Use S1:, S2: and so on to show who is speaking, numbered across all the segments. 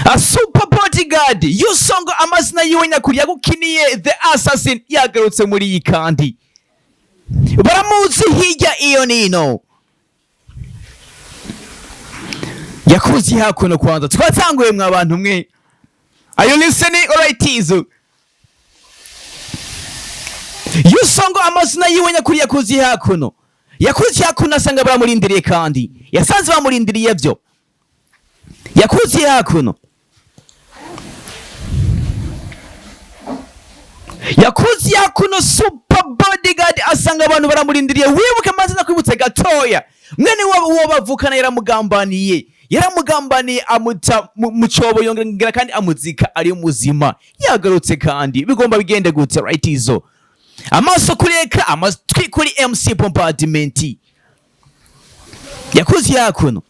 S1: A super bodyguard Yusongo, amazina yiwe nyakuri yagukiniye The Assassin, yagarutse muri iyi kandi baramuzi hirya iyo nino. Yakuze hakuno kwanza twatanguye mwa bantu mwe. Are you listening? Alright, izo Yusongo, amazina yiwe nyakuri, yakuze hakuno, yakuze hakuno asanga baramurindiriye kandi yasanze bamurindiriye byo. Yakuze hakuno, yakuze hakuno, super bodyguard, asanga abantu baramurindiriye. Wibuke amazina, kwibutse gatoya, mwene wabo uwo bavukana yaramugambaniye, yaramugambaniye amuta mu cobo, yongera kandi amuzika ari muzima. Yagarutse kandi bigomba bigende gute? Right, izo amaso kuri eka, amatwi kuri MC Bombardment. Yakuze hakuno.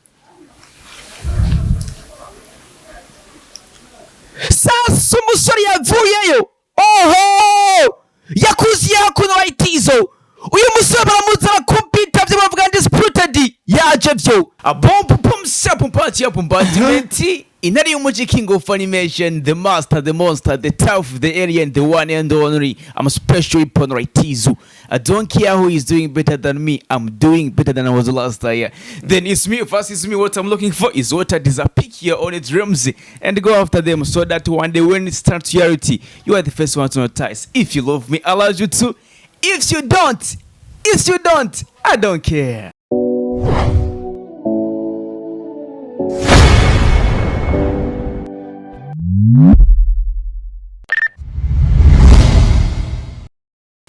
S1: Sasa umusore yavuyeyo, oho, yakuze hakuno. Right, izo uyu musore baramuza barakubita byo bavuga undisputed yaje byo abombo pomsa pompati ya bombardment, intare y'umuji, king of animation, the master, the monster, the tough, the alien, the one and only. I'm a special weapon. Right, izo I don't care who is doing better than me, I'm doing better than I was last year. Then it's me versus me. What I'm looking for is what I disappear here on its dreams and go after them so that one day when it starts reality, you are the first one to notice. If you love me, I love you too. If you don't, if you don't, I don't care.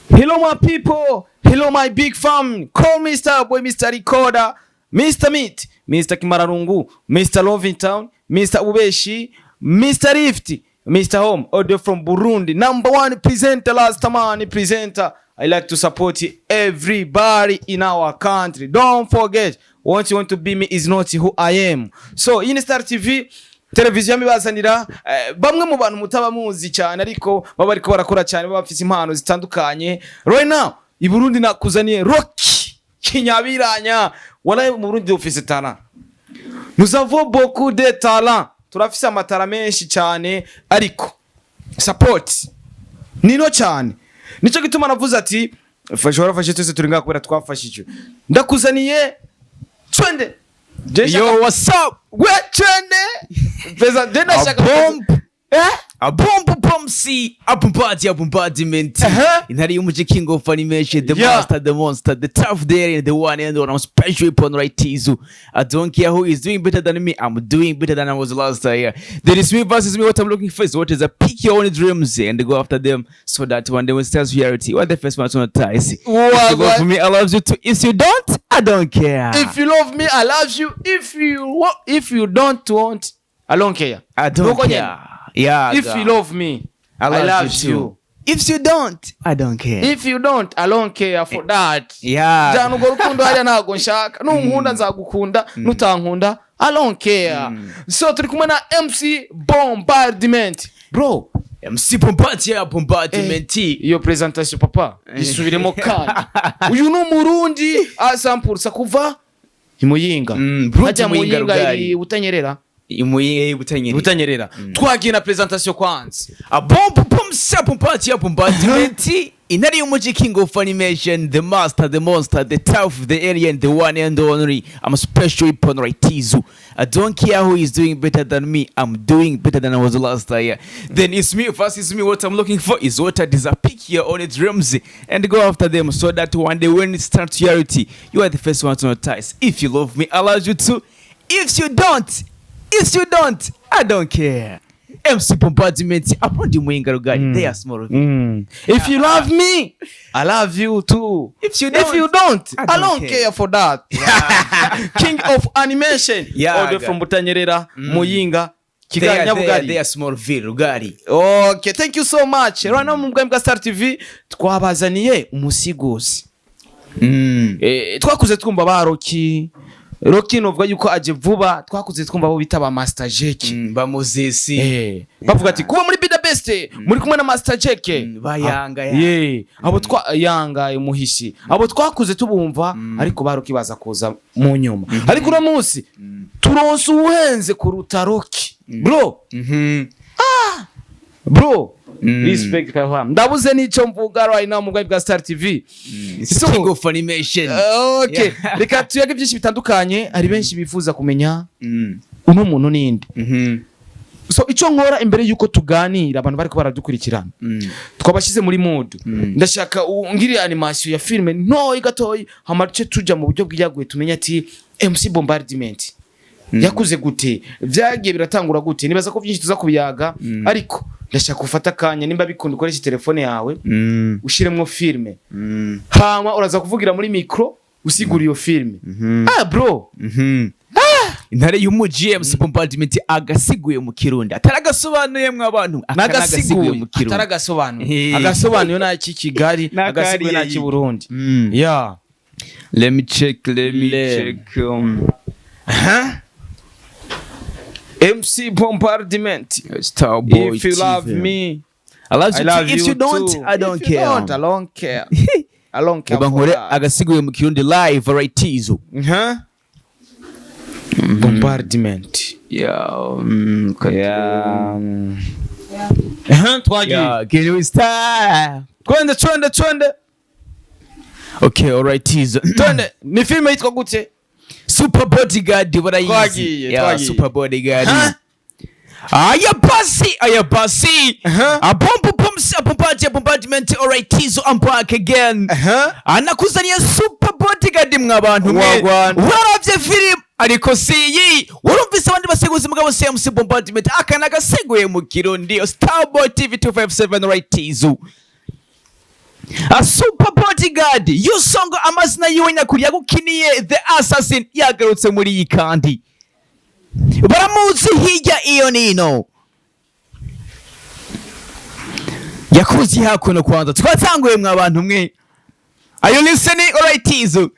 S2: Hello my people, hello my big fam. Call Mr. Boy, Mr. Recorder, Mr. Meat, Mr. Kimararungu, Mr. Love in Town, Mr. Ubeshi, Mr. Rift, Mr. Home, audio from Burundi, number one presenter, last man presenter. I like to support everybody in our country. Don't forget, what you want to be me is not who I am. So, in Star TV, televiziyo mibazanira bamwe mu bantu mutaba muzi cyane ariko baba bariko barakora cyane, baba bafise impano zitandukanye. Right now i Burundi nakuzaniye Rocky Kinyabiranya. Walahi, mu Burundi dufise talent, nous avons beaucoup de talent, turafise amatara menshi cyane ariko support nino cyane. Nico gituma navuze ati fasha warafashe, twese turi ngaha kubera twafashijwe. Ndakuzaniye twende.
S1: Yo, what's up?
S2: We twende pesa je ndashaka.
S1: A bomb.
S2: Eh.
S1: A bomb C, a bombard, a bombardment. Intare y'umuji, king of animation, the master, the monster, the tough, the alien, the one and one. I'm special weapon. Right, izo I don't care who is doing better than me, I'm doing better than I was last year. There is me versus me. What I'm looking for is what is a pick your own dreams and go after them so that one day when it starts reality, you are the first one to notice. If you love me, I love you too. If you don't, I don't care.
S2: If you love me, I love you. If you don't want, I don't care.
S1: I don't
S2: Nuko nyene.
S1: care. Yeah.
S2: If you love me,
S1: I love,
S2: I love
S1: you,
S2: you.
S1: too. If you don't, I don't care.
S2: If you don't, I don't care for that.
S1: Yeah.
S2: Jana urwo rukundo hariya, ntabwo nshaka. Nunkunda nzagukunda, nutankunda I don't care. So turi kumwe na MC Bombardment, bro.
S1: MC Bombardier Bombardment.
S2: Iyo presentation papa isubiremo kandi. Uyu ni Umurundi asampursa kuva imuyinga.
S1: Burundi.
S2: Hajya
S1: Muyinga
S2: Muyinga
S1: rugari.
S2: iri Butanyerera.
S1: Imuyinga, Butanyerera.
S2: Butanyerera. Twagiye na presentation kwanza.
S1: A bomb bomb Bombardier Bombardment, intare y'umuji, king of animation, the master, the monster, the tough, the alien, the one and only. I'm a special weapon. Right, izo I don't care who is doing better than me, I'm doing better than I was last year. Then it's me versus me. What I'm looking for is what I disappear here on its dreams and go after them so that one day when it starts reality, you are the first one to notice. If you love me, I love you too. If you don't, if you don't, I don't care. MC Bombardment apondi Muyinga rugari, they are small.
S2: If you love me, I love you too.
S1: If you
S2: If
S1: don't,
S2: you don't,
S1: I
S2: I
S1: don't
S2: don't
S1: care.
S2: care for that. King of animation.
S1: Yeah,
S2: all the way
S1: God.
S2: From Butanyerera, Muyinga,
S1: They
S2: Kigali,
S1: are, they are,
S2: Nyabugari.
S1: they are Smallville rugari.
S2: Okay, thank you so much. Right now mu bwami bwa Star TV twabazaniye umusiguzi. Twakuze twumva ba Rocky, Rocky novuga yuko aje vuba. Twakuze twumva abo bita ba Master Jake.
S1: Bamuzesi.
S2: Bavuga ati kuba muri Be the Best muri kumwe na Master Jake.
S1: Bayanga ya.
S2: Yeah, abo twa yanga umuhishi, abo twakuze tubumva, ariko ba Rocky baza kuza mu nyuma. Ariko uno munsi turonse uwuhenze kuruta Rocky, bro. Bro, respect kava, ndabuze nico mvuga right now mu bwayi bwa Star TV.
S1: It's King of Animation.
S2: Okay, reka tuyage byinshi bitandukanye. Hari benshi bifuza kumenya uno muntu ninde. So icyo nkora imbere yuko tuganira, abantu bariko baradukurikirana, twabashyize muri mood. Ndashaka ungirire animation ya filme ntoyi gatoyi, hama duce tuja mu buryo bwiyaguye, tumenye ati MC Bombardment yakuze gute, vyagiye biratangura gute. Nibaza ko byinshi tuza kubiyaga, ariko ndashaka gufata akanya, nimba bikunda ukoresha telefone yawe, ushiremwo filme, hama uraza kuvugira muri micro usigura iyo filme. Ah bro.
S1: Intare y'umuji MC Bombardment agasiguye mu Kirundi, ataragasobanuye mwe abantu, aka
S2: Nagasiguye
S1: mu Kirundi.
S2: Ataragasobanuye.
S1: Agasobanuye
S2: n'aki Kigali, agasiguye n'aki Burundi. Yeah.
S1: Let me check, let me check.
S2: MC Bombardment.
S1: Starboy
S2: If you love
S1: TV.
S2: me,
S1: I love
S2: I
S1: you
S2: love
S1: too. If you don't,
S2: too.
S1: I don't
S2: If you
S1: care.
S2: don't, I don't care. I don't care
S1: Uba
S2: for
S1: nkore
S2: that.
S1: agasiguye mu Kirundi live, right, Tizo?
S2: Huh? Bombardment.
S1: Yeah.
S2: Yeah. Uh-huh, twagiye.
S1: Yeah, can we start?
S2: Twende, twende, twende.
S1: Okay, all right, Tizo.
S2: Twende. Ni filme yitwa gute?
S1: Super Bodyguard barayizi.
S2: Twagiye,
S1: Yeah,
S2: twagiye.
S1: Super Bodyguard.
S2: Huh?
S1: Aya basi, aya basi.
S2: Uh-huh.
S1: A bomb bombs, a bombardment, bombardment. All right, Tizo, I'm back again. Anakuzaniye Super Bodyguard mwa bantu mwe.
S2: Wagwan.
S1: Waravye film ariko si iyi. Warumvise abandi baseguzi, mugabo CMC Bombardment aka nagaseguye mu Kirundi. Starboy TV 257, right, Tizo. A Super Bodyguard Yusongo, amazina yiwe nyakuri yagukiniye The Assassin, yagarutse muri iyi kandi baramuzi hirya iyo nino. Yakuzi hakuno kwanza twatanguye mwa bantu mwe. Are you listening? Alright, Tizo.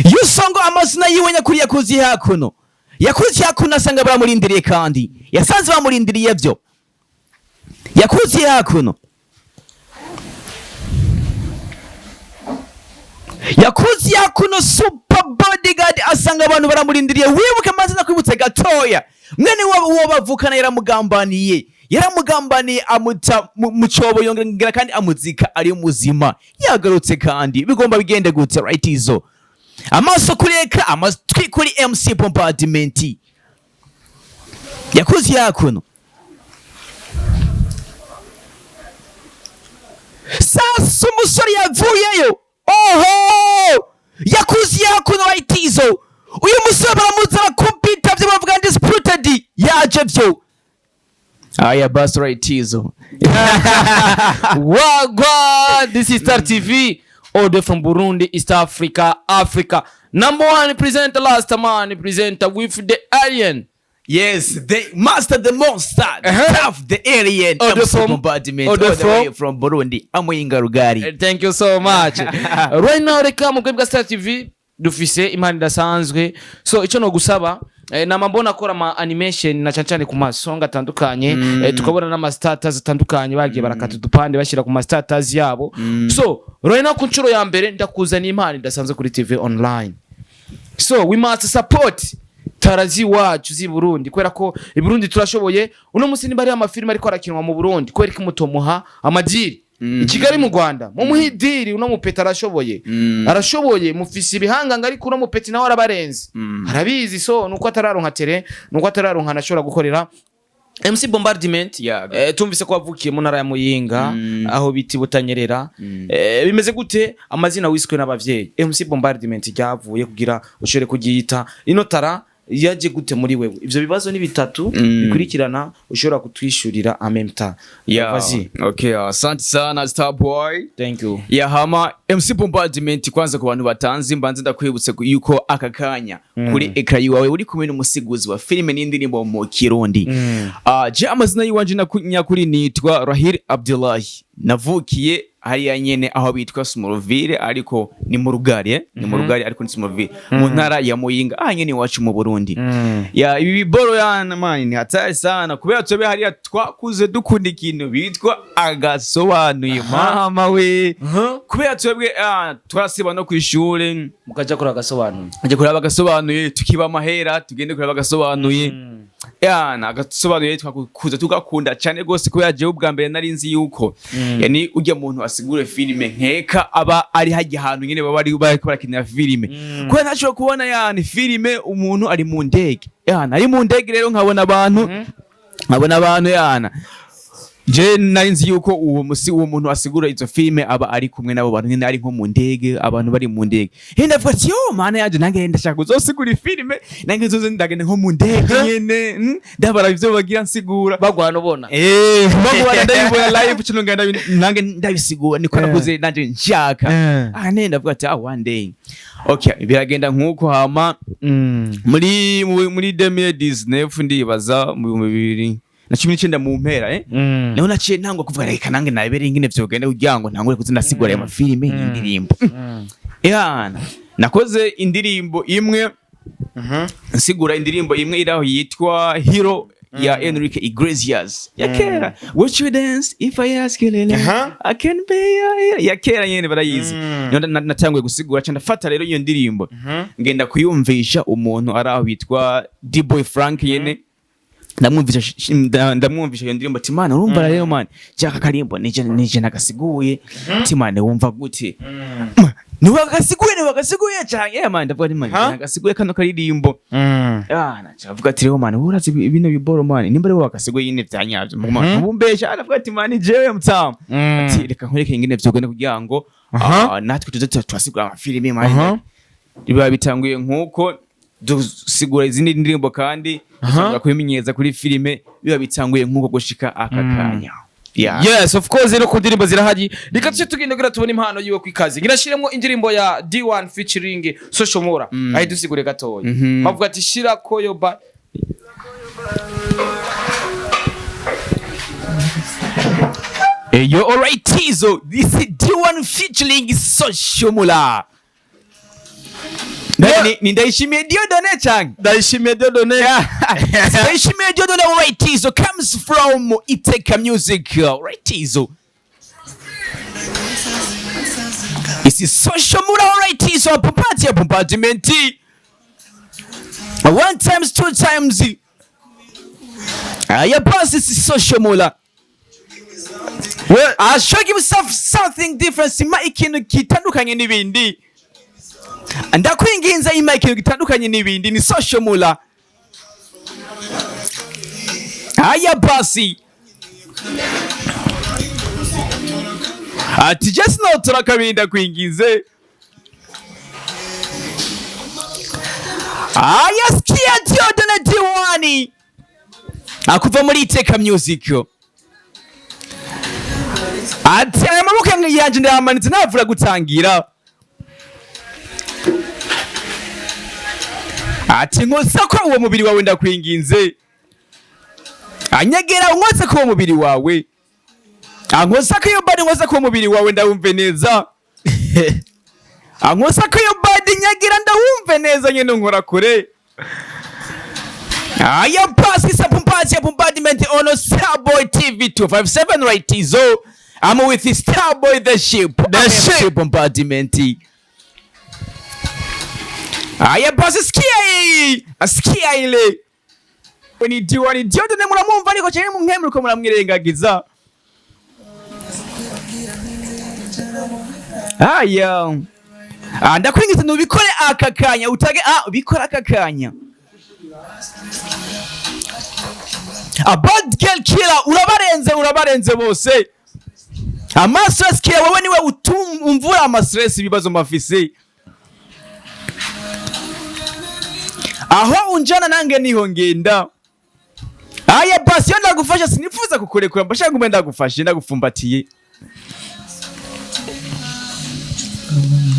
S1: Yusongo, amazina yiwe nyakuri, yakuzi hakuno, yakuzi hakuno asanga baramurindiriye kandi yasanze bamurindiriye byo. Yakuzi hakuno, yakuzi hakuno Super Bodyguard asanga abantu baramurindiriye. Wibuke amazina, kwibutse gatoya, mwene wabo uwo bavukana yaramugambaniye, yaramugambaniye amuta mu cyobo, yongera kandi amuzika ari muzima. Yagarutse kandi bigomba bigende gute? Right, izo amaso kuri eka, amatwi kuri MC Bombardment. Yakuzi hakuno. Sasa umusore yavuyeyo, oho, yakuze hakuno bayitizo. Uyu musore baramuzi, arakumpita byo bavuga undisputed, yaje byo. Aya basi, right, Tizo.
S2: Wagwan, this is Star TV, all the way from Burundi, East Africa, Africa. Number one presenter, last man presenter with the alien.
S1: Yes, the master, the monster, tough, the alien,
S2: All the
S1: MC
S2: from-
S1: Bombardment,
S2: all the
S1: all the way
S2: from-
S1: from Burundi, Amuyinga Rugari.
S2: Thank you so much. Right now reka mu bwa Star TV dufise impano idasanzwe. So icyo nogusaba, nama mbona akora ama animation na cyane cyane ku masonga atandukanye, tukabona n'ama status atandukanye bagiye barakata udupande bashyira ku ma status yabo. So right now ku nshuro ya mbere ndakuzaniye impano idasanzwe kuri TV online. So we must support tarazi wacu z'i Burundi, kubera ko i Burundi turashoboye. Uno munsi niba ari amafilime ariko arakinwa mu Burundi, kubera ko mutomuha amadeal i Kigali mu Rwanda, mumuhe ideal. Uno mupeta arashoboye, arashoboye. Mufise ibihanganga, ariko uno mupeti nawe arabarenze, arabizi. So nuko atararonka tere, nuko atararonka anashobora gukorera. MC Bombardment, tumvise ko wavukiye mu ntara ya Muyinga, aho bita Butanyerera. Bimeze gute amazina wiswe n'abavyeyi MC Bombardment ryavuye kugira ushobore kugiyita ino tara yaje gute muri wewe? Ivyo bibazo ni bitatu bikurikirana, ushobora kutwishurira en même temps.
S1: Yeah.
S2: Vas-y.
S1: Okay, asante sana Starboy.
S2: Thank you.
S1: Ya, hama MC Bombardment, kwanza ku bantu batanzi, mbanze ndakwibutse yuko aka kanya kuri écran yiwawe uri kumwe n'umusiguzi wa filime n'indirimbo mu Kirundi. Je amazina yiwanje nyakuri nitwa Rahil Abdullahi. Navukiye Hariya nyene aho bitwa Smallville, ariko ni mu Rugari, eh? Ni mu Rugari, ariko ni Smallville, mu ntara ya Muyinga, aha nyene iwacu mu Burundi. Ya, ibi biboro yana man, ni hatari sana, kubera twebwe hariya twakuze dukunda ikintu bitwa agasobanuye. Mama we, kubera twebwe twarasiba no kw'ishure,
S2: mukaja kuri agasobanuye.
S1: Ajya kuraba agasobanuye, tukiba amahera tugende kuraba agasobanuye. Yana, agasobanuye twakuza tugakunda cyane rwose, kubera jewe ubwa mbere nari nzi yuko yani ujya muntu asigure filime nkeka aba ari hajya ahantu nyene baba bari bariko barakinira filime, kubera ntashobora kubona yani filime umuntu ari mu ndege. Yana, ari mu ndege rero, nkabona abantu. Yana, je nari nzi yuko uwo musi uwo muntu asigura izo filime aba ari kumwe n'abo bantu nyene, ari nko mu ndege, abantu bari mu ndege. He, ndavuga ati: "Yo mana yanje, nange ndashaka kuzosigura ifilime, nange nzoze ndagenda nko mu ndege nyene, ndabara ivyo bagira nsigura."
S2: Bagwana ubona.
S1: Eh, bagwana ndabibona live kino, ngenda nange ndabisigura, niko nakuze nanje nshaka. Ne ndavuga ati: "Ah, one day." Okay, biragenda nkuko. Hama muri 2019, ndibaza mu 2019 mu mpera, niho naciye ntangwa kuvuga: "Reka nange nabere ingene vyogenda kugira ngo ntangure kuza ndasigura aya mafilime y'indirimbo." Yana, nakoze indirimbo imwe, nsigura indirimbo imwe iraho yitwa Hero ya Enrique Iglesias ya kera: "Would you dance if I ask you, Lele?" "I can be your hero." Ya kera nyene barayizi. Niho natanguye gusigura, ca ndafata rero iyo ndirimbo, ngenda kuyumvisha umuntu ari aho bitwa D-Boy Frank nyene. Ndamwumvisha iyo ndirimbo, ati: "Mana, urumva rero man, jaka karimbo nije nagasiguye." Ati: "Man, wumva gute? Niwe wagasiguye cyane?" Yeah man, ndavuga ati: "Man, nagasiguye kano karirimbo." Nacavuga ati: "Rero man, urazi bino biboro man, nimba ari wowe wagasiguye nyine vyanyavyo, man, ubumbesha." Aravuga ati: "Man, jewe mutamu." Ati: "Reka nkwereke ingene vyogenda kugira ngo natwe tuze turasigura amafilime, man." Biba bitanguye nkuko dusigura izindi ndirimbo, kandi dushobora kubimenyereza kuri filime. Biba bitanguye nkuko gushika aka kanya. Yeah.
S2: Yes, of course, rero ku ndirimbo zirahari. Reka tuce tugenda kugira tubone impano yiwe kwikazi. Ngira shiremo indirimbo ya D1 featuring Social Mura, aho dusigure gatoya. Bavuga ati shira koyo ba.
S1: Hey, yo, alright, Tizo. This is D1 featuring Social Mula. Ni Ndayishimiye Dieudonné cyangwa?
S2: Ndayishimiye Dieudonné.
S1: Ndayishimiye Dieudonné, alright, Tizo comes from Iteka Music. Alright, Tizo. This is Social Mula, alright, Tizo. Pumpati ya bombardment. One times, two times. Ya boss is Social Mula. Show himself something different. Sima ikintu gitandukanye n'ibindi. Ndakwinginze, ima ikintu gitandukanye n'ibindi. Ni Social Mula. Haya basi. Ati just notora kabiri, ndakwinginze. Aya, sikia Dieudonné Diwani. Akuva muri Iteka Music. Ati: "Aya maboko yanje ndayamanitse, ntavura gutangira." Ati: "Nkosa ko uwo mubiri wawe, ndakwinginze. Anyegera unkose ko uwo mubiri wawe. Ankosa ko iyo body, nkosa ko uwo mubiri wawe ndawumve neza. Ankosa ko iyo body, nyagira ndawumve neza nyene, nkora kure." Aya pasi sa pumpati ya bombardment on Starboy TV 257, right, Izo. I'm with Starboy the ship.
S2: The ship.
S1: Bombardment. Aya basi, sikia hii. Sikia ile. Ni Diwani Dieudonné muramwumva, ariko cyane mumwe muramwirengagiza. Aya. Ndakwinginze nubikore aka kanya, utage ubikore aka kanya. A bad girl killer, urabarenze, urabarenze bose. Ama stress killer, wewe niwe umvura ama stress, ibibazo mafise. Aho unjana nange niho ngenda. Aya basi, iyo ndagufasha sinifuza kukurekura, mbashaka ngume ndagufashe, ndagufumbatiye.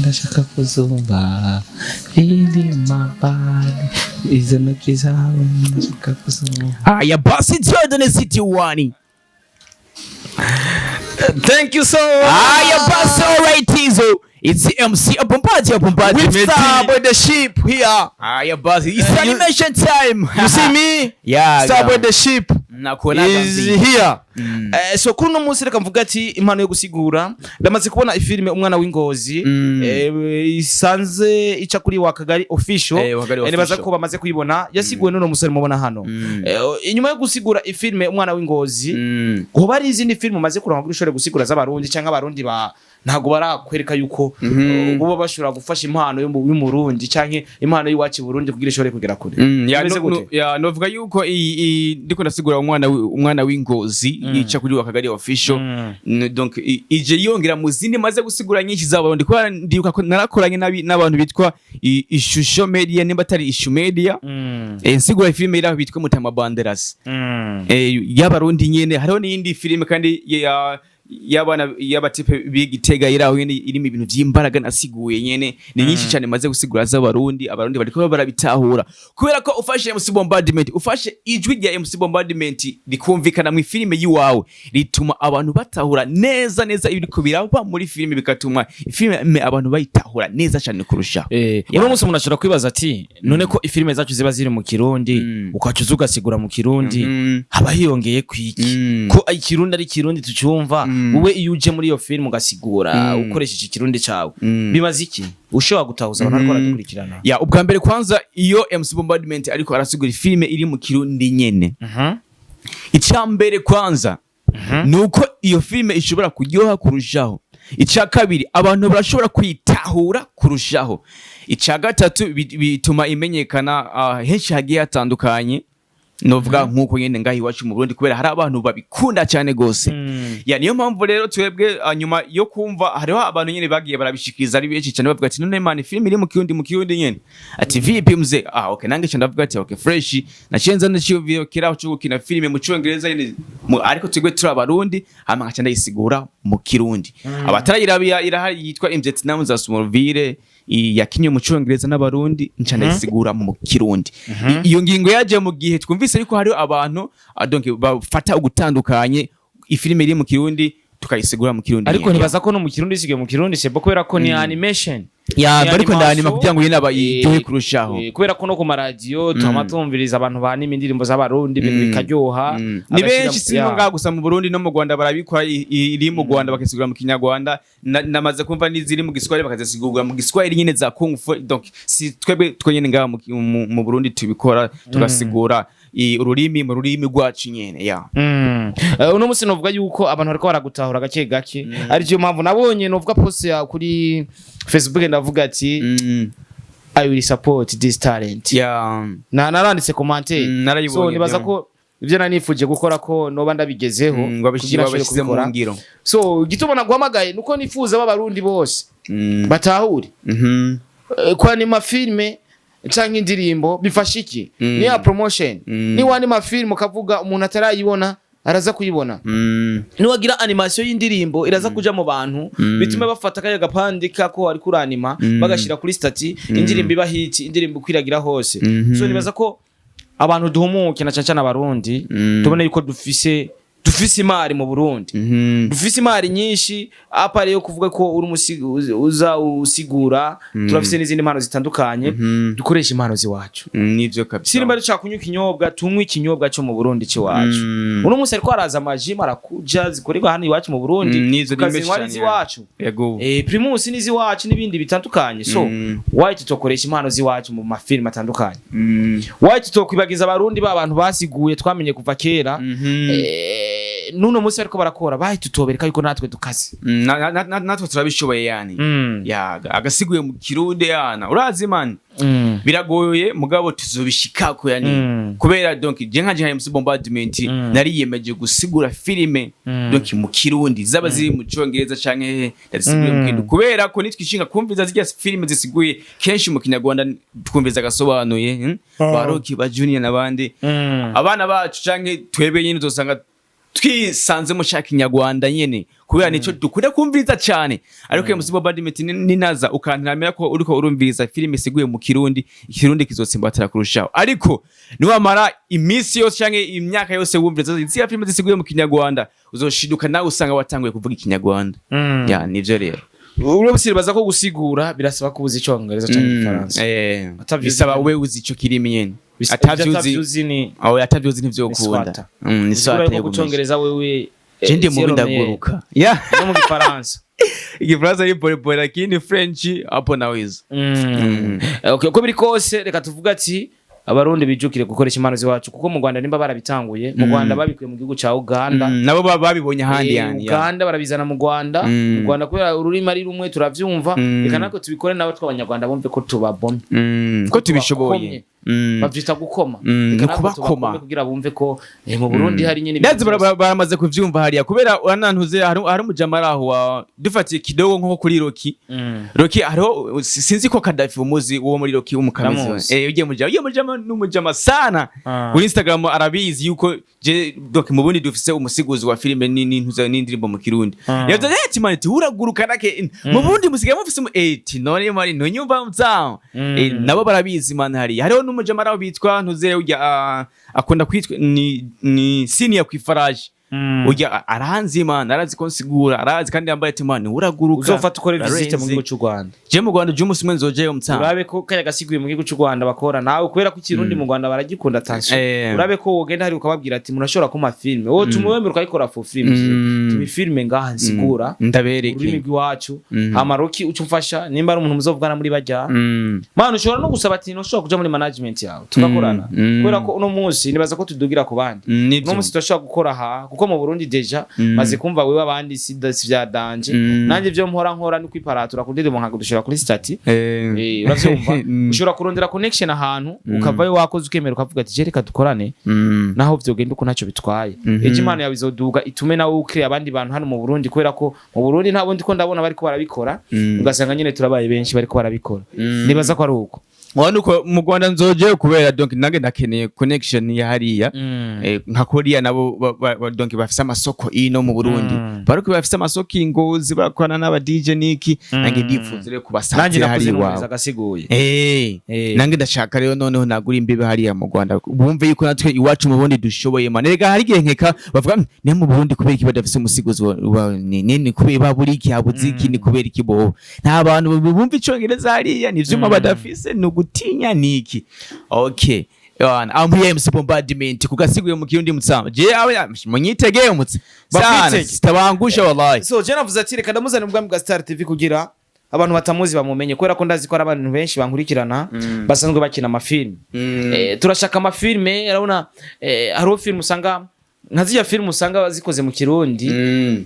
S3: Ndashaka kuzumva biri mabani izo ntoki zawe, ndashaka kuzumva.
S1: Aya basi, Dieudonné City One.
S2: Thank you so.
S1: Aya basi, alright, Tizo. It's MC Bombadi Bombadi.
S2: With Starboy the Sheep here.
S1: Aya basi, it's animation time.
S2: You see me?
S1: Yeah.
S2: Starboy the Sheep
S1: Nakuona.
S2: is here. So kuri uno munsi reka mvuga ati impano yo gusigura, ndamaze kubona ifilime Umwana w'Ingozi, isanze ica kuri wa Kagari Official.
S1: Wakagari
S2: Nibaza
S1: Official.
S2: ko bamaze kuyibona, yasiguwe n'uno musore mubona hano. Inyuma yo gusigura ifilime Umwana w'Ingozi, hoba hari izindi filime umaze kuronka kuri ushobore gusigura z'Abarundi, cyangwa Abarundi ba ntago barakwereka yuko boba bashobora gufasha impano y'Umurundi canke impano y'iwacu i Burundi kugira ishobore kugera kure?
S3: Ya,
S2: Bimeze
S3: no,
S2: gute?
S3: no, ya, novuga yuko ndiko ndasigura Umwana w'Ingozi yica kuri wa Kagari Official. Donc ije yongera mu zindi maze gusigura nyinshi z'Abarundi, kubera ndibuka ko narakoranye n'abantu bitwa Ishusho Media, nimba atari Ishu Media, nsigura filime iraho bitwa Mutama Banderas, y'Abarundi nyene. Hariho n'iyindi filime kandi y'abana y'abatipe b'Igitega iraho nyene, irimo ibintu vy'imbaraga nasiguye nyene. Ni nyinshi cyane maze gusigura z'Abarundi. Abarundi bariko barabitahura, kubera ko ufashe MC Bombardment, ufashe ijwi rya MC Bombardment rikumvikana mu filime yiwawe, rituma abantu batahura neza neza ibiriko biraba muri filime, bigatuma filime abantu bayitahura neza cyane kurushaho.
S2: Uno munsi umuntu ashobora kwibaza ati: none ko ifilime zacu ziba ziri mu Kirundi, ukaca uza ugasigura mu Kirundi, haba hiyongeye kwiki? Ko Ikirundi ari Ikirundi tucumva. Wowe iyo uje muri iyo filime ugasigura ukoresheje Ikirundi cawe, bimaze iki? Ushobora gutahuza abantu bariko baradukurikirana?
S3: Ya, ubwa mbere kwanza, iyo MC Bombardment ariko arasigura filime iri mu Kirundi nyene, icya mbere kwanza nuko iyo filime ishobora kuryoha kurushaho. Icya kabiri, abantu barashobora kwitahura kurushaho. Icya gatatu, bituma imenyekana henshi hagiye hatandukanye, novuga nk'uko nyene ngaho iwacu mu Burundi, kubera hari abantu babikunda cyane gose. Ya, niyo mpamvu rero twebwe, nyuma yo kumva hariho abantu nyene bagiye barabishikiriza ari benshi cyane, bavuga ati: none man, filime iri mu Kirundi nyene, ati vipi mzee? Ah, okay, nange nca ndavuga ati: okay, fresh. Nacenza ndaciyumviro kiraho cyo gukina filime mu Cyongereza nyene, ariko twebwe turi Abarundi, hama nkaca ndayisigura mu Kirundi. Abatarayirabira, irahari, yitwa Imvietnam za Smallville, yakinye mu Cyongereza n'Abarundi, nca ndayisigura mu Kirundi. Iyo ngingo yaje mu gihe twumvise yuko hariho abantu, donc bafata ugutandukanye ifilime iri mu Kirundi tukayisigura mu Kirundi
S2: Ariko
S3: nyene.
S2: ntibaza ko no mu Kirundi isigaye mu Kirundi sebo, kubera ko ni animation.
S3: Ya,
S2: Ni
S3: bariko ndanima
S2: animation.
S3: kugira ngo nyene abayiryohe kurushaho.
S2: Kubera ko no ku maradiyo tuhama tumviriza abantu banima indirimbo z'Abarundi, ibintu bikaryoha.
S3: Ni benshi, si no ngaha gusa mu Burundi, no mu Rwanda barabikora. Iri mu Rwanda bakayisigura mu Kinyarwanda. Namaze kumva n'iziri mu Giswahili bakazisigura mu Giswahili nyene za kung fu. Donc si twebwe twenyene ngaha mu Burundi tubikora, tugasigura ururimi mu rurimi rwacu nyene, ya.
S2: Uno munsi novuga yuko abantu bariko baragutahura gake gake, ari mpamvu nabonye novuga post ya kuri Facebook, ndavuga ati: "I will support this talent." Na naranditse commentaire.
S3: Narayibonye.
S2: So nibaza
S3: byo.
S2: ko ibyo nanifuje gukora ko noba ndabigezeho kugira nshobore
S3: wabishyize mu
S2: kubikora.
S3: ngiro.
S2: So igituma naguhamagaye nuko nifuza b'Abarundi bose batahure kwanima filime canke indirimbo bifasha iki. Ni ya promotion. Ni wanima filime ukavuga, umuntu atarayibona araza kuyibona. Niwagira animation y'indirimbo, iraza kuja mu bantu, bitume bafata kaya gapande kako ariko uranima, bagashira kuri statut, indirimbo iba hit, indirimbo ikwiragira hose. So nibaza ko abantu duhumuke, na cane cane Abarundi, tubone yuko dufise imari mu Burundi, dufise imari nyinshi. À part yo kuvuga ko uri uza usigura, turafise n'izindi mpano zitandukanye. Dukoresha impano ziwacu.
S3: Nivyo kabisa.
S2: Sinimba dushaka kunywa ikinyobwa, tunywe ikinyobwa cyo mu Burundi c'iwacu. Uno munsi ariko haraza amaji marakuja zikorerwa hano iwacu mu Burundi,
S3: Nizo ni
S2: tukazinywa
S3: menshi
S2: ari
S3: cyane.
S2: iziwacu.
S3: Yego.
S2: Primus n'iziwacu n'ibindi bitandukanye. So why tutokoresha impano z'iwacu mu mafilime atandukanye? Why tutokwibagiza Abarundi ba bantu basiguye twamenye kuva kera? N'uno munsi bariko barakora, bahi tutobereka yuko natwe dukaze.
S3: Natwe turabishoboye yani. Ya, agasiguye mu Kirundi yana, urazi man, biragoye, mugabo tuzobishikako yani. Kubera donc je nka MC Bombardment nariyemeje gusigura filime, donc mu Kirundi, zaba ziri mu Congereza canke hehe, ndazisigura mu Kirundi, kubera ko nitwishinga kumviza zirya filime zisiguye kenshi mu Kinyarwanda, twumviza agasobanuye, Ba Rocky, ba Junior n'abandi, abana bacu canke twebwe nyine uzosanga twisanzemo ca Kinyarwanda nyene, kubera nico dukunda kumviriza cane. Ariko MC Bombardment ninaza ukantiramira ko uriko urumviriza filime isiguye mu Kirundi, Ikirundi kizotsimbatara kurushaho. Ariko niwamara iminsi yose canke imyaka yose wumviriza ziriya filime zisiguye mu Kinyarwanda. Uzoshiduka nawe usanga watanguye kuvuga Ikinyarwanda. Ya, nivyo rero.
S2: Urabusiribaza ko gusigura birasaba ko uzi Icyongereza cyangwa Igifaransa. Atavyuzi.
S3: Bisaba we uzi ico kirimi nyene. Atavyuzi.
S2: Atavyuzi ni
S3: aho atavyuzi ntivyokunda.
S2: Swata.
S3: Ni
S2: Bisigura
S3: swata
S2: yuko
S3: yo
S2: mu Cyongereza wewe
S3: Je ndi mubi,
S2: zero.
S3: Ndaguruka ya.
S2: No mu Gifaransa?
S3: Igifaransa ni pole pole, lakini French hapo naweza.
S2: Okay, uko biri kose reka tuvuga ati Abarundi bijukire gukoresha impano ziwacu, kuko mu Rwanda nimba barabitanguye, mu Rwanda babikuye mu gihugu ca Uganda.
S3: Nabo babibonye ahandi. Yani ya.
S2: Uganda barabizana mu Rwanda. Mu Rwanda kubera ururimi ari rumwe turavyumva. Reka natwe tubikore, nabo tw'Abanyarwanda bumve ko tubabomye.
S3: Ko tubishoboye.
S2: Tubakomye. Bavyita gukoma.
S3: Mm,
S2: Reka
S3: ni
S2: natwe
S3: kubakoma.
S2: tubakome kugira bumve ko mu Burundi hari nyine
S3: Ndazi
S2: ibintu byose.
S3: baramaze kuvyumva hariya, kubera anantuze hari umujama ari aho dufatiye kidogo nko kuri Roki. Roki hariho, sinzi ko Kadafi umuzi, uwo muri Roki w'umukamizi.
S2: Ndamuzi.
S3: Ugiye mujama, ugiye mujama n'umujama sana. Kuri Instagram arabizi yuko je donc mu Burundi dufise umusiguzi wa filime n'intuza n'indirimbo mu Kirundi. Yavuze ati: "Man, uraguruka nake mu Burundi musigaye mufise ti none mari ntunyumva mzaho." Nabo barabizi man hariya. Hariho n'umujama araho bitwa ntuze ujya, akunda kwitwa ni senior kwifaraje. Ujya aranzi man, arazi ko nsigura, arazi kandi yambaye ati: "Man, uraguruka."
S2: Uzofata ukore visite mu
S3: Urarenze.
S2: gihugu cy'u Rwanda.
S3: Je mu Rwanda je umunsi umwe nzojeyo mutama.
S2: Urabe ko kaya gasiguye mu gihugu cy'u Rwanda bakora nawe, kubera ko Ikirundi mu Rwanda baragikunda, attention. Urabe ko wogenda hari ukababwira ati: "Murashobora kuma filme wowe tumuwemera ukayikora for film, tumi filme ngaha nsigura
S3: Ndabereke.
S2: ururimi rw'iwacu." Hama Roki uca umfasha nimba ari umuntu muzovugana muri bajya. Man, ushobora no gusaba ati: "Ntushobora kuja muri management yawe tugakorana?" Kubera ko uno munsi nibaza ko tudugira ku bandi.
S3: Nivyo.
S2: Uno munsi turashobora gukora aha, kuko mu Burundi déjà maze kumva wewe abandi si vya danger. Nanjye ivyo mpora nkora ni kwiparatura ku ndirimbo nkagudushira kuri statut. Uravyumva? Ushobora kurondera connection ahantu ukavayo wakoze, ukemera ukavuga ati: "Je reka dukorane." Naho vyogenda uko ntacyo bitwaye. Ejo impano yawe izoduga itume nawe ukire abandi bantu hano mu Burundi, kubera ko mu Burundi nta bundi ko ndabona bariko barabikora. Ugasanga nyine turabaye benshi bariko barabikora. Nibaza ko ari uko.
S3: Wabona uko mu Rwanda nzojeyo, kubera donc nange ndakeneye connection ya hariya. Nka Korea nabo donc bafise amasoko ino mu Burundi. Bariko bafise amasoko i Ngozi, bakorana n'aba DJ niki. Nange ndifuza rero
S2: Nanjye
S3: kubasatira
S2: nakuze
S3: hariya
S2: numviriza
S3: iwabo.
S2: agasiguye.
S3: Nange ndashaka rero noneho nagura imbibe hariya mu Rwanda, bumve yuko natwe iwacu mu Burundi dushoboye man. Erega hari igihe nkeka bavuga: "Ne mu Burundi kubera iki badafise umusigozi wa ni kubera babura iki, habuze iki, ni kubera iki bo nta bantu bumva Icongereza hariya, ni ivyuma badafise, ni ugutinya niki?" Okay. Yana, I'm here, MC Bombardment, kugasiguye mu Kirundi mutsama. Je awe munyitegeye umutse. Sana
S2: Bakwitege.
S3: sitabangusha wallahi.
S2: So je navuze ati: "Reka ndamuzane mu bwami bwa Star TV kugira abantu batamuzi bamumenye," kubera ko ndazi ko hari abantu benshi bankurikirana basanzwe bakina amafilme. Turashaka amafilme, urabona, hariho filme usanga nka ziriya filme usanga zikoze mu Kirundi,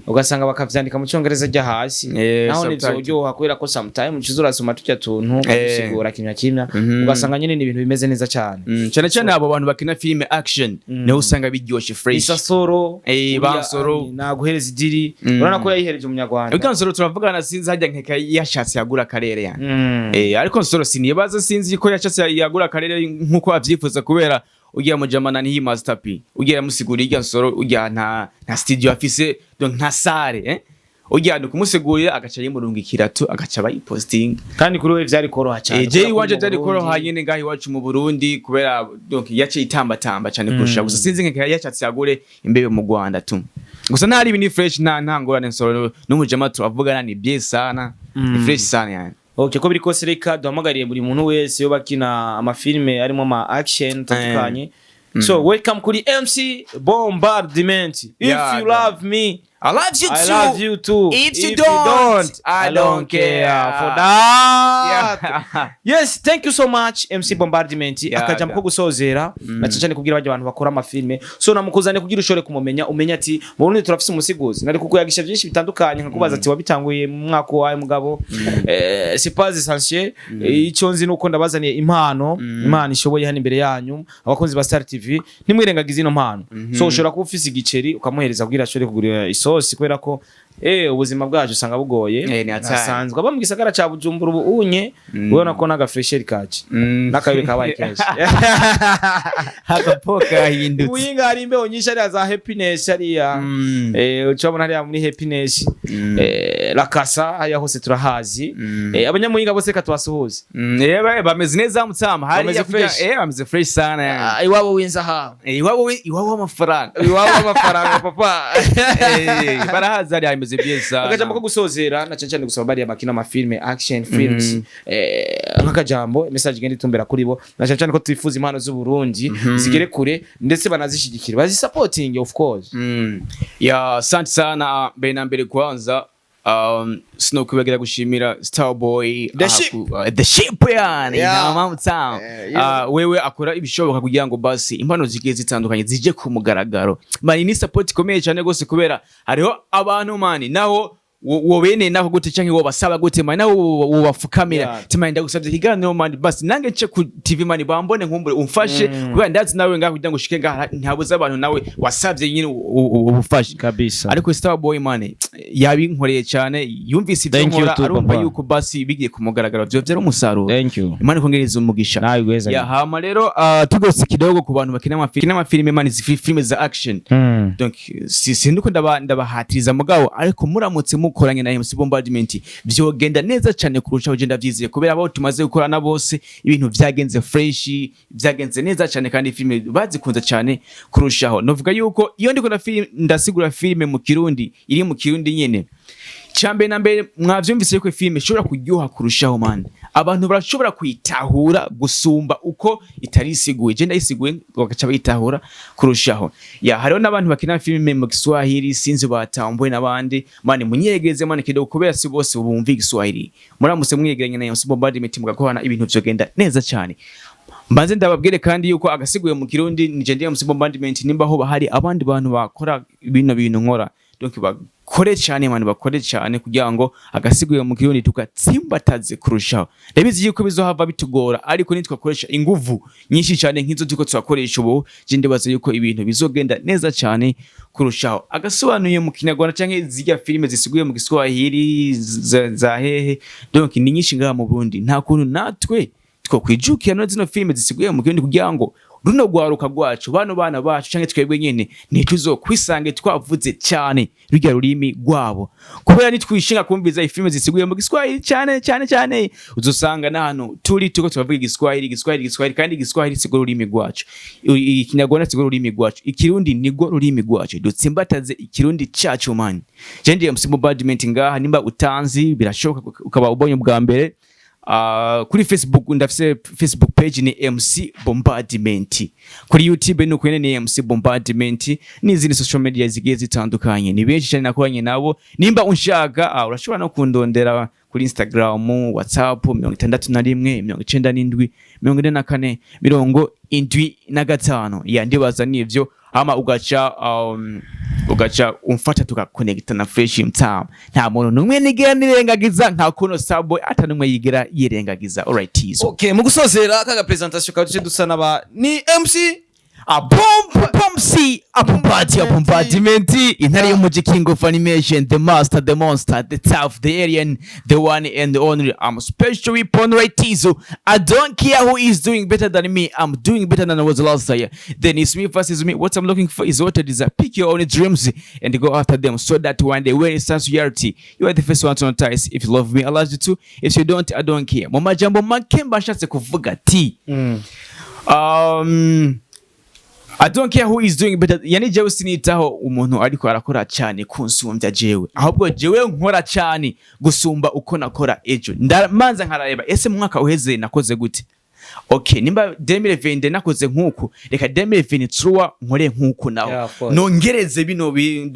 S2: ugasanga bakavyandika mu Cyongereza rya hasi. Naho
S3: Subtitle.
S2: ntivyoryoha, kubera ko sometime uciza urasoma turya tuntu usigura kimya kimya, ugasanga nyine ni ibintu bimeze neza cyane.
S3: Cyane cyane abo bantu bakina filime action niho usanga biryoshe fresh.
S2: Isasoro.
S3: Bansoro.
S2: Naguhereza idiri. Urabona ko yayihereje Umunyarwanda.
S3: Ariko Nsoro turavugana, sinzi hajya nkeka yashatse yagura akarere yani. Ariko Nsoro sinibaza, sinzi ko yashatse yagura akarere nkuko avyifuza, kubera ugiye mujamana ni Master P ugiye yamusigura irya Nsoro ugiye nta studio afise, donc nta salle, ugiye ni kumusigurira agaca yimurungikira tu, agaca bayiposting.
S2: Kandi kuri we vyari koroha cyane.
S3: Je
S2: kubera ko
S3: iwanje
S2: mu
S3: byari
S2: Burundi-
S3: koroha nyene ngaho iwacu mu Burundi, kubera donc yaciye itambatamba cyane kurusha. Gusa sinzi nka yashatse yagure imbebe mu Rwanda tu. Gusa ntari ibi ni fresh, nta ngorane. Nsoro n'umujama turavugana, ni bien sana, ni fresh sana yani.
S2: Okay, ko biri kose reka duhamagariye buri muntu wese yo bakina amafilme arimo ama action atandukanye. So welcome kuri MC Bombardment. If you love me,
S3: I love you
S2: I
S3: too.
S2: love you too.
S3: If you don't, I don't care.
S2: For that. Yes, thank you so much, MC Bombardment. Akajambo ko gusozera na cyane kubwira bajya abantu bakora amafilme. So namukuzane kugira ushobore kumumenya, umenye ati mu Burundi turafise umusigozi. Nari kukuyagisha byinshi bitandukanye, nkakubaza ati: "Wabitanguye mu mwaka wawe mugabo?" C'est pas essentiel. Icyo nzi nuko ndabazaniye impano, impano ishoboye hano imbere yanyu, abakunzi ba Star TV, ntimwirengagize ino mpano. So ushobora kuba ufise igiceri ukamuhereza kugira ashobore kugura isosi, kubera ko Ubuzima bwacu usanga bugoye.
S3: Ni hatari.
S2: Hasanzwe aba mu gisagara ca Bujumbura ubu unye, ubona ko n'agafresheri kaje, n'akabibi kabaye kenshi.
S3: Agapo kahindutse.
S2: Muyinga hari imbeho nyinshi, hariya za Happiness hariya. Ucabona hariya muri Happiness, Rakasa, hariya hose turahazi. Abanyamuyinga bose reka tubasuhuze.
S3: Bameze neza mutama hariya.
S2: Bameze fresh.
S3: Bameze fresh sana yani.
S2: Ah, iwabo w'inzahabu.
S3: Iwabo w'amafaranga.
S2: Iwabo w'amafaranga, papa.
S3: Barahazi hariya, bameze bien sana.
S2: Akajambo ko gusozera, na cyane cyane gusaba bariya bakina amafilme, action films, nk'akajambo, message igenda itumbera kuri bo, na cyane cyane ko twifuza impano z'u Burundi zigere kure, ndetse banazishigikire, bazisupporting, of course.
S3: Ya, asante sana. Mbere na mbere kwanza, sinokwibagira gushimira Starboy.
S2: The Ship.
S3: The Ship yani. Nta mpamvu. Wewe akora ibishoboka kugira ngo basi impano zigiye zitandukanye zije ku mugaragaro, man. Ni support ikomeye cyane gose, kubera hariho abantu, man, naho wo bene nako gute canke wo basaba gute, man, naho wo bafukamira. Tima ndagusabye ikiganiro, man, basi nange nce ku TV, man, bambone, nkumbure umfashe, kubera ndazi nawe ngaho kugira ngo ushike ngaha ntabuze abantu nawe wasabye nyine ubufashe.
S2: Kabisa.
S3: Ariko Starboy, man, yabinkoreye cyane, yumvise ibyo
S2: Thank you
S3: nkora,
S2: too,
S3: arumva
S2: papa.
S3: yuko basi bigiye ku mugaragaro byo byari umusaruro.
S2: Thank you.
S3: Imana ikongereza umugisha.
S2: Nawe gweza.
S3: Ya, hama rero, tugose kidogo ku bantu bakina amafilime, man, izi filime za action. Donc si sinduko ndabahatiriza mugabo, ariko muramutse mukoranye na MC Bombardment vyogenda neza cyane kurusha ugenda vyizeye, kubera abo tumaze gukorana bose ibintu vyagenze fresh, vyagenze neza cyane, kandi filime bazikunze cyane kurushaho. Novuga yuko iyo ndiko na film ndasigura filime mu Kirundi, iri mu Kirundi nyene, cyambere na mbere mwavyumvise yuko filime ishobora kuryoha kurushaho, man, abantu barashobora kuyitahura gusumba uko itari isiguye. Je ndayisiguye bagaca bayitahura kurushaho. Ya, hariho n'abantu bakina filime mu Kiswahili, sinzi batambuwe n'abandi, man, munyegeze, man, kidogo, kubera si bose bumva Igiswahili. Muramutse mwegeranye na MC Bombardment mugakorana, ibintu vyogenda neza cyane. Mbanze ndababwire kandi yuko agasiguye mu Kirundi nije ndi MC Bombardment. Nimba ho bahari abandi bantu bakora bino bintu nkora, donc bakore cyane, man, bakore cyane kugira ngo agasiguye mu Kirundi tugatsimbataze kurushaho. Ndabizi yuko bizohava bitugora, ariko nitwakoresha inguvu nyinshi cyane nk'izo turiko turakoresha ubu, je ndibaza yuko ibintu bizogenda neza cyane kurushaho. Agasobanuye mu Kinyarwanda canke zirya filime zisiguye mu Giswahili za hehe, donc ni nyinshi ngaha mu Burundi. Nta kuntu natwe twokwijukira no zino filime zisiguye mu Kirundi kugira ngo runo rwaruka rwacu, bano bana bacu canke twebwe nyene, ntituzokwisange twavuze cyane rurya rurimi rwabo? Kubera nitwishinga kumviza ifilime zisiguye mu Giswahili cyane cyane cyane, uzosanga n'ahantu turi turiko turavuga Igiswahili, Igiswahili, Igiswahili, kandi Igiswahili siko rurimi rwacu, Ikinyarwanda siko rurimi rwacu, Ikirundi nirwo rurimi rwacu. Dutsimbataze Ikirundi cacu, man. Je ndiye MC Bombardment ngaha. Nimba utanzi, birashoboka ukaba ubonye ubwa mbere. Kuri Facebook ndafise Facebook page ni MC Bombardment, kuri YouTube ni uko nyene ni MC Bombardment, n'izindi social media zigiye zitandukanye. Ni benshi cyane nakoranye nabo. Nimba unshaka, urashobora no kundondera kuri Instagram, WhatsApp 61 97 44 75. Ya, ndibaza nivyo. Ama ugaca umfata tugakonekta na fresh mtam. Nta muntu numwe nigera nirengagiza, nka kuno Starboy ata numwe yigira yirengagiza. Alright, izo.
S2: Okay, mu gusozera kaga presentation kawe, duce dusa naba ni MC
S1: A bomb bomb C a bombardment, intare y'umuji, king of animation, the master, the monster, the tough, the alien, the one and the only. I'm special weapon, right? So I don't care who is doing better than me, I'm doing better than I was last year. Then it's me versus me. What I'm looking for is what it is. Pick your own dreams and go after them, so that one day when it starts reality, you are the first one to notice. If you love me, I love you too. If you don't, I don't care. Mu majambo make mba nshatse kuvuga ati I don't care who is doing better, yani jewe sinitaho umuntu ariko arakora cyane kunsumbya jewe, ahubwo jewe nkora cyane gusumba uko nakora ejo. Ndamanza nkarareba: ese mu mwaka uheze nakoze gute? Okay, nimba 2020 nakoze nkuku, reka 2023 nkore nkuku naho.
S2: Yeah, of course.
S3: Nongereze bino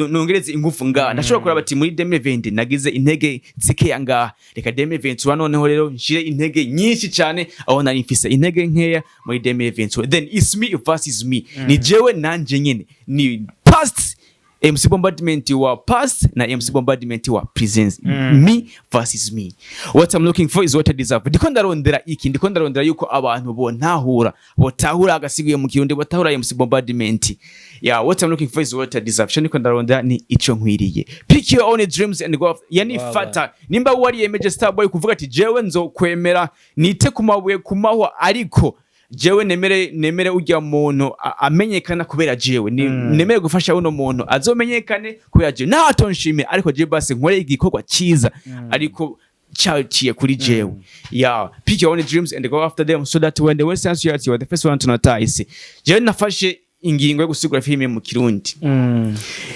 S3: nongereze ingufu ngaha. Ndashobora kuraba ati muri 2020 nagize intege zikeya ngaha, reka 2023 noneho rero nshire intege nyinshi cyane aho nari mfise intege nkeya muri 2023. Then it's me versus me, ni jewe nanje nyene, ni past. MC Bombardment wa past na MC Bombardment wa present. Me versus me. What I'm looking for is what I deserve. Ndiko ndarondera iki? Ndiko ndarondera yuko abantu bontahura, botahura agasiguye mu Kirundi, botahura MC Bombardment. Yeah, what I'm looking for is what I deserve. Cyo ndiko ndarondera ni ico nkwiriye. Pick your own dreams and go yani fata nimba wariyemeje, Starboy, kuvuga ati jewe nzokwemera nite ku mabuye, ku mahwa, ariko jewe nemere ujya muntu amenyekana kubera jewe ni, nemere gufasha uno muntu azomenyekane kubera jewe, naho atonshime, ariko jewe basi nkore igikorwa cyiza ariko cyaciye kuri jewe. Yeah, pick your own dreams and go after them so that when the world stands you are the first one to notice. Jewe nafashe ingingo yo gusigura filime mu Kirundi,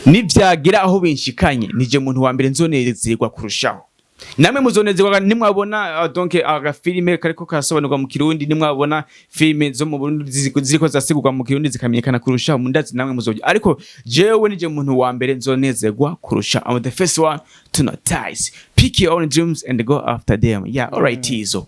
S3: nivyagira aho binshikanye, nije muntu wa mbere nzonezerwa kurushaho. Namwe muzonezerwa nimwabona donc agafilime kariko karasobanurwa mu Kirundi, nimwabona filime zo mu Burundi ziriko zasigurwa mu Kirundi zikamenyekana kurushaho, mundazi namwe muzojya, ariko jewe nije muntu wa mbere nzonezerwa kurusha. I'm the first one to notice. Pick your own dreams and go after them. Yeah, alright, izo.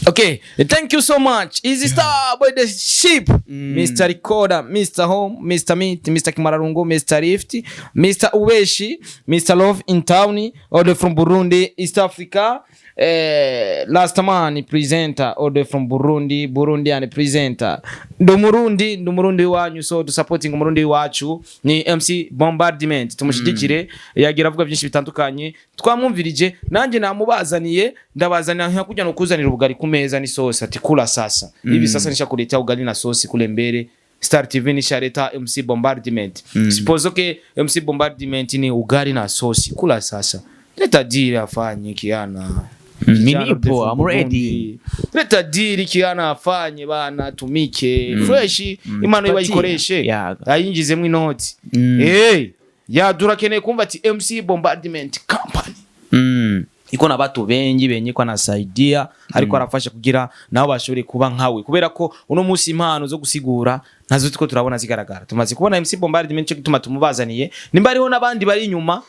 S2: Okay, thank you so much. Easy Star Boy the Ship, Mr. Recorder, Mr. Home, Mr. Meat, Mr. Kimararungu, Mr. Rift, Mr. Uweshi, Mr. Love in Town, all the from Burundi, East Africa. Last man presenter, all the from Burundi, Burundi and presenter. Ndi Umurundi, ndi Umurundi wanyu, so to supporting Umurundi wacu ni MC Bombardment. Tumushigikire, yagira avuga byinshi bitandukanye. Twamwumvirije, nanjye namubazaniye, ndabazanira nka kujya no kuzanira ubugari ku meza n'isosi, ati kula sasa. Hivi sasa nishakuletea ugali na sosi kule mbele. Star TV nishaleta MC Bombardment. Suppose okay, MC Bombardment ni ugali na sosi. Kula sasa. Leta deal afanye kiana.
S3: Mi nipo, I'm ready.
S2: Leta deal kiana afanye bana, tumike fresh, imano iba yikoreshe, ayinjizemo inoti. Hey, ya turakeneye kumva ati MC Bombardment Company iko na batu bengi benye ko anasaidia, ariko arafasha kugira nabo bashobore kuba nkawe, kubera ko uno munsi impano zo gusigura nazo tuko turabona zigaragara. Tumaze kubona MC Bombardment, cyo gituma tumubazaniye. Nimba hariho n'abandi bari inyuma,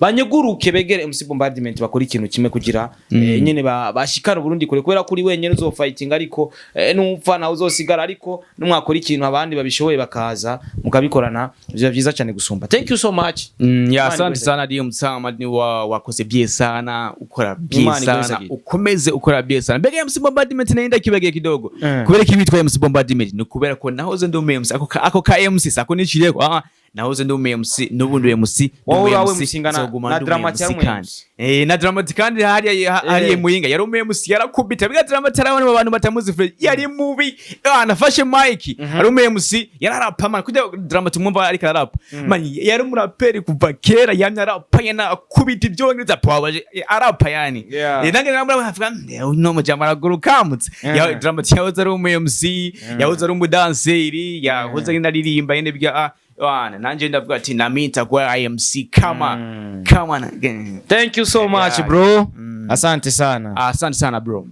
S2: banyeguruke begere MC Bombardment, bakora ikintu kimwe kugira nyene bashikane Burundi kure, kubera kuri wenyene uzofighting, ariko nupfa nawe uzosigara, ariko numwakora ikintu abandi babishoboye bakaza mukabikorana, biba byiza cyane gusumba. Thank you so much.
S3: Ya,
S2: Imana
S3: asante
S2: igweze.
S3: sana Dio Msama, ni wa wakoze bie sana, ukora bie
S2: Imana
S3: sana,
S2: igweze.
S3: Ukomeze ukora bie sana. Mbega MC Bombardment naenda kibege kidogo. Kubera ko witwa MC Bombardment ni kubera ko nahoze ndi umu MC, ako ka MC sako nicireko, nahoze ndi umu MC, n'ubundi MC.
S2: Wowe urawe
S3: MC,
S2: MC ngana
S3: nzoguma
S2: na
S3: ndi umu
S2: Dramati
S3: MC
S2: yari umu
S3: kandi.
S2: MC.
S3: Na Dramati kandi hariya hariya Muyinga yari umu MC, yarakubita biga. Dramati arabona abantu batamuzi Fred yari mubi. Anafashe mic ari umu MC, yararapa man, kujya Dramati mwumva ariko ararapa man, yari umuraperi kuva kera, yamye arapa, yana akubita ibyongereza pawaje arapa yani. Nange namura havuga no mujama araguruka mutse. Ya Dramati yahoze ari umu MC, yahoze ari umudanseri, yahoze ari naririmba nyene bya wana nanje ndavuga ati nami nitakuwa MC kama
S2: Thank you so much, bro. Asante sana.
S3: Asante sana, bro.